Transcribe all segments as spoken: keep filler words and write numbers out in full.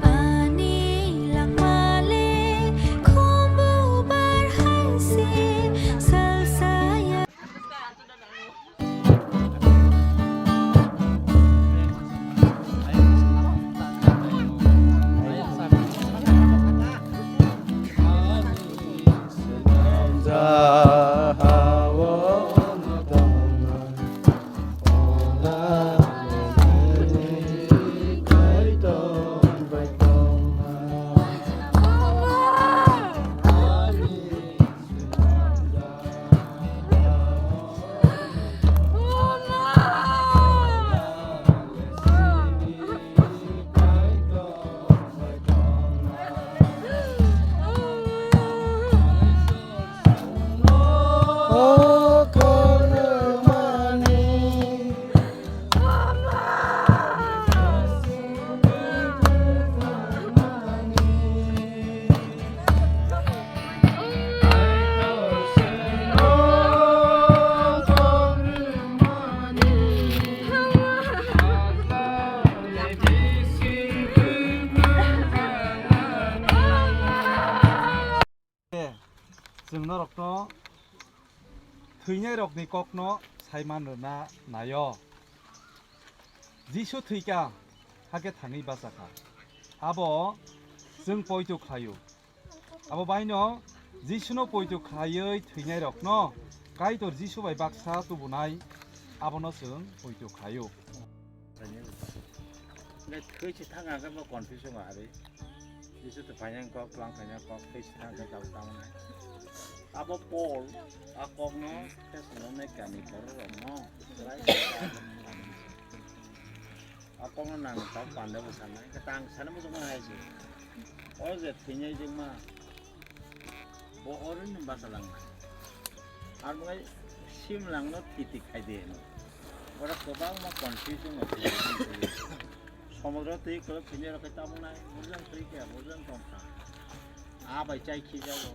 Ani langmale khumbu bar hai se salsaya. Chwng norokno thwinairokni kokno saiman rwna naio. Jisu thwikha, hakhe thangwi bachakha. Abo chwng poito khlaio. Abo baino Jisuno poito khlaiwi thwinairokno Kaitor Jisu bai baksa tubunai, abono chwng poito khlaio. Nai thwi se thang ang khe bo confusion ari. Jisu to phainai kok, tlang phainai kok, thwi se thang khe tabuk tamo nai. Abo Paul, a kokno Thessaloniani borok rokno, a kokno nang tabuk panda bo sanai, khe tang sana muchung nai se. O je thwinai jengma, bo oro ni basa lang nai. Ar bo sim lang no titi khai de no. Oro kwbangma confusion no. Somudro twi kwlwk thwinai rok khe tabuk nai, bujang twi khe bujang tong kha. A bai chai khi jago.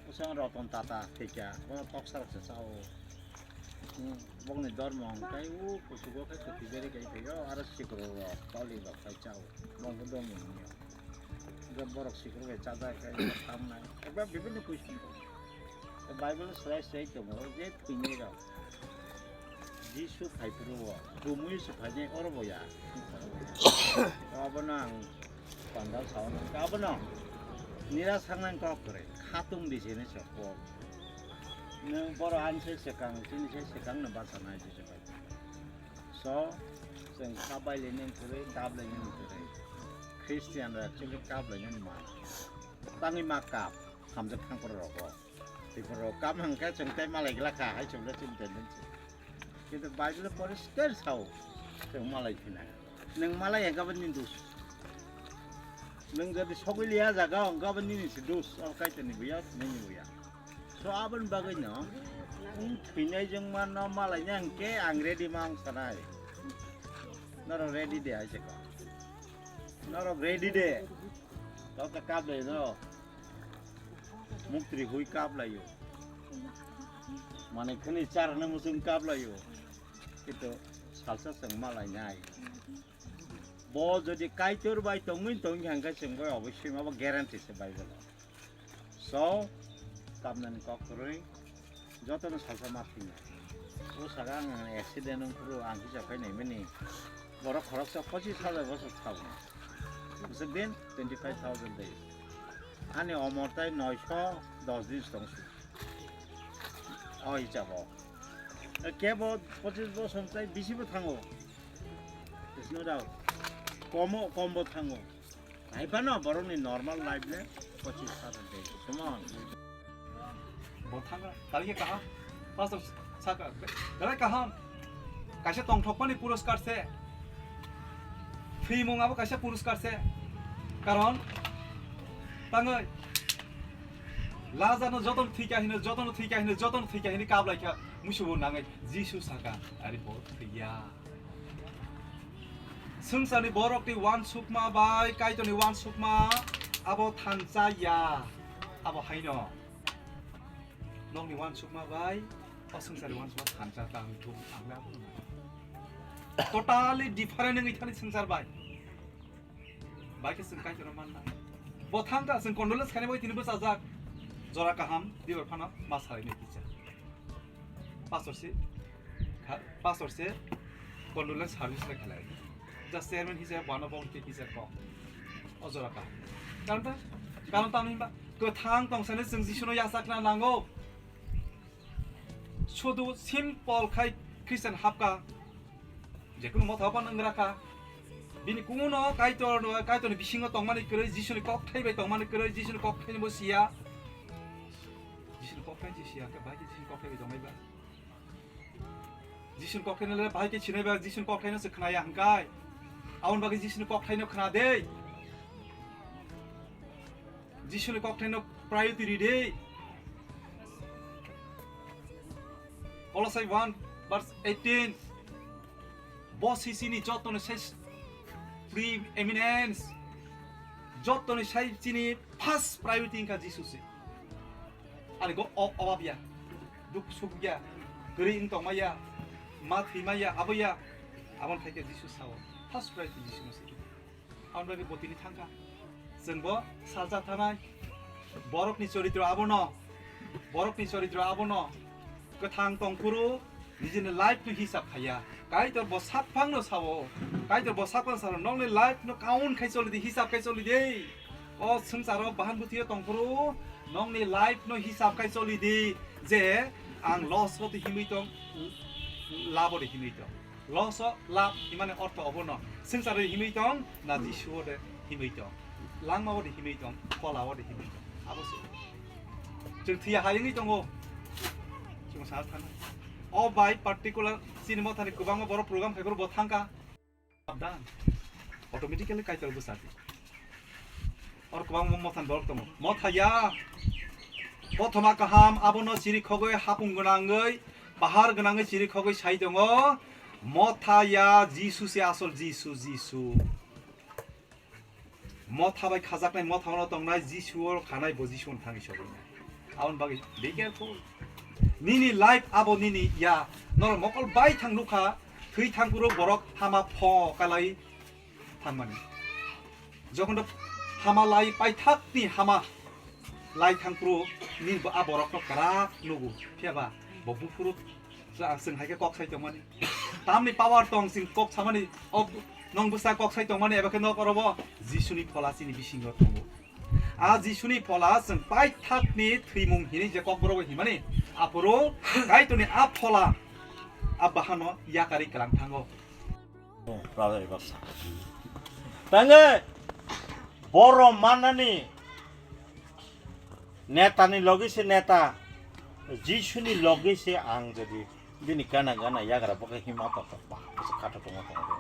Bwswk Ratan Tata thwikha, bono toksa rok se chao. Hmm, bokni dormo hwnkhe o kuchugo khe kwtwi beri kai thaio, aro sikro rok, toli rok khai chao. Bongbo dormo hwnyo. Hwnkhe borok sikro bai chajak khe, tamo nai. Ekbar bibinno question. Bible swrai swrai tongo, je thwinai rok. Jisu phai phuru o, tumui se phainai oro bo ya. Abono ang panda sao nang. Abono nira sangnang kok kwrwi, khatung di sini se kok. Nwng boro ani se swkang, chini se swkang no bachanai Jisu bai. So, chwng kap bai le nwng kwrwi, kap le nwng kwrwi. Christian rok actually kap le nwng ma. Tangwi ma kap, hamjak thang phuru rogo. Tripura rok kap hwnkhe chwng tei malai glak kha hai chwng le chini tendency. Kintu Bible poriskar sao chwng malai phina. Nwng malai hwnkhe abo nini dos. Nwng jodi sogwi liya jaga hwnkhe abo nini se dos. Abo Kaitorni buya, nini buya. So aboni bagwi no wng thwinai jwngma no malai na hwnkhe ang ready ma wng sanai. Norok ready de hai se kha. Norok ready de. Kok ta kap de no. Muktri hui kap laio. Mane khani charna muchung kap laio. Kintu salsa chwng malai nai. Bo jodi Kaitor bai tongwi tongwi hangkhe chwng bai obossoi ma bo guarantee se Bible o. So, kapnani kok kwrwi. Jotono salsa ma thwinai. O saka ang accident wng phuru ang hisab khai naimani. Borok khoroksa pochis hajar bosor thago. Bwswk din twenty five thousand dei. Ani omor tai noisho dos din se tong su. O hisabo. Kebo pochis bosor tai bisi bo thango. There's no doubt. Komo, kombo thango. Hai phano borokni normal life le pochis hajar dei. Come on. Bo thangkha, belai khe kaham. Pastor saka, belai kaham. Kaisa tongthokmani puroskar se. Thwimung abo kaisa puroskar se. Karon tangwi Lazarno jotono thwikha hino, jotono thwikha hino, jotono thwikha hino kaplaikha, musubo nangai Jisu saka, "Ari bo thwiya." Swngcharni borokni uansukma bai Kaitorni uansukma abo thansa ya. Abo haino nokni uansukma bai o swngcharni uansukma thansa tang thung ang le abo nang. Totally different wngwi thani swngchar bai. Bai khe chwng Kaitorno manna. Bo thang kha, chwng condolence khainai bagwi tini bwchajak. Jora kaham, dibar phano ma salainai kisa. Pastor se, kha-, pastor se condolence service le khalai. Just chairman hisabe bono bong khe kisa kok. O jora kaham. Karon ta, karon tamo hinba, kwthang tongsani chwng Jisuno yachakna nango. Sudu simple khai Christian hapka. Jekunu motha phano wngrakha. Bini kunu Kaitor, Kaitorni bisingo tongmani kwrwi, Jisuni kokthai bai tongmani kwrwi, Jisuni kokthai ni bo siya. Jisuni kokthai ni siya, hwnkhe bai khe Jisuni kokthai bai tongmani ba. Jisuni kokthai no le bai khe sinai ba, Jisuni kokthai no se khnaya hwnkhe. Aboni bagwi Jisuni kokthai no khna de. Jisuni kokthaino priority ri de. Kolosai one verse eighteen. Bo sisini jotoni sai preeminence. Jotoni sai chini first priority wngkha Jisu se. Ani go o-, obab ya. Duk suk ya. Gri wng tongma ya. Ma thwima ya, abo ya. Aboni thai khe Jisu sao. First priority Jisu no se. Aboni bagwi bo tini thangkha. Chwng bo salsa thanai. Borokni choritro abono. Borokni choritro abono. Kwthang tongphuru nijini life no hisab khaiya. Kaitor bo sakphang no sao. Kaitor bo sakphang sao. Nokni life no count khai choli di, hisab khai choli di. O swngcharo bahan buthiyo tongphuru nokni life no hisab khai choli di. Je ang loss o to himwi tong, labo de himwi tong. Loss o lab himani ortho obono. Swngcharo himwi tong, na Jisu o de himwi tong. Langma o de himwi tong, phola o de himwi tong. Abo se. Chwng thwiya hayungwi tongo. Chwng sa thana. O bai particular chini mothani kwbangma borok program khai bo thangkha. Sabdan. Automatically Kaitor bwsa di. Or kwbangma mothan borok tongo. Motha ya. Kothoma kaham abono chiri khogwi hapung gwnangwi, bahar gwnangwi chiri khogwi sai tongo. Motha ya Jisu se asol Jisu, Jisu. Motha bai khajaknai motha ono tongnai Jisu o khanai bo Jisu no thangwi sogwi nai. Aboni bagwi be careful. Nini life abo nini ya. Norok mokol bai thang nukha, thwi thang kuro borok hama pho kalai thangmani. Jokhon do hama lai paithakni hama lai thangphuru nini bo a borokno kwrak nugo. Phiya ba bo buphuru chwng hai khe kok sai tongmani. Tamni power tong chwng kok samani, o nong bwsa kok sai tongmani eba khe nok oro bo Jisuni phola chini bisingo tongo. A Jisuni phola chwng paithakni thwimung hinwi je kokborok himani, aphuru Kaitorni a phola a bahano yakarwi kwlang thango. Tangwi borom mannani netani logi se neta, Jisuni logi se ang jodi bini gana gana yagra bokhe hima tongkha, bah, bwswk khato tongo tongo.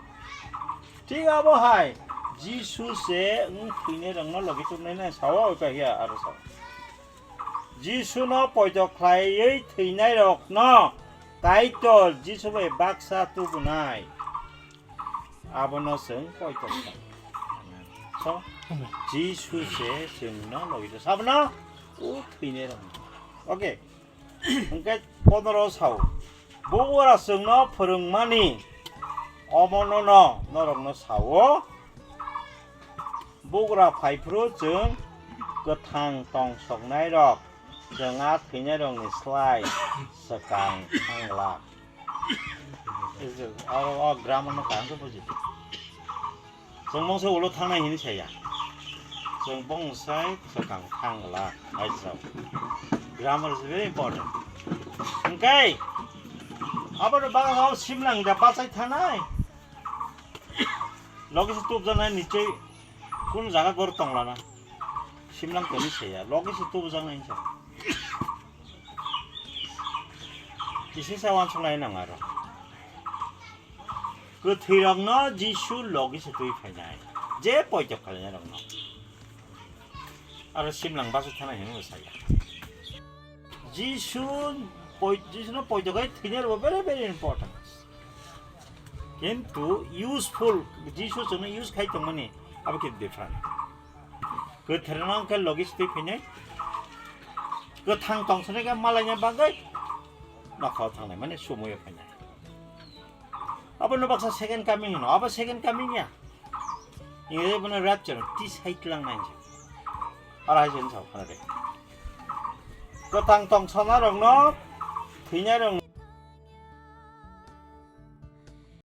Thik abo hai Jisu se wng thwinai rokno logi tubunai nai sao oi kha hiya aro sao. Jisuno poito khlaiwi thwinairokno Kaitor Jisu bai baksa tubunai. Abono chwng poito khlai. So, Jisu se chwngno logi tubunai. Abono o thwinairokno. Okay. Hwnkhe pondro sao. Bugra chwngno phwrwngmani omono no norokno sao. Bugra phaiphuru chwng kwthang tong soknairok, chwng a thwinairokni slai swkang thang glak. Aro o grammar no kaham khe buji di. Chwng mungsa ulo thangnai hinwi saya. Chwng bongsa swkang thang glak, I saw. Grammar is very important. Hwnkhe, abo no baga simlang da bachai thanai. Logi se tubjaknai nichoi kun jaga gor tonglana. Simlang toni seya, logi se tubjaknai hinsa. Kisi sa wansuknai nang aro. Kwthwirokno Jisu logi se twi phainai. Je poito khlainairokno. Aro simlang bachai thanai hinwi saya. Jisu poi-, Jisuno poito khai thwinai rokbo very, very important. Kintu useful, Jisu chwngno use khai tongmani abo khe different. Kwthwirno wngkhe logis twi phinai, kwthang tongthoknai khe malaina bagwi nokhao thanglai mani sumoyo phainai. Abono baksa second coming hino, abo second coming ya. Ingreji bono rapture, tisai tlangnai hinwi. Aro hai se wngsa khana de. Kwthang tongthoknai rokno, thwinai rokno.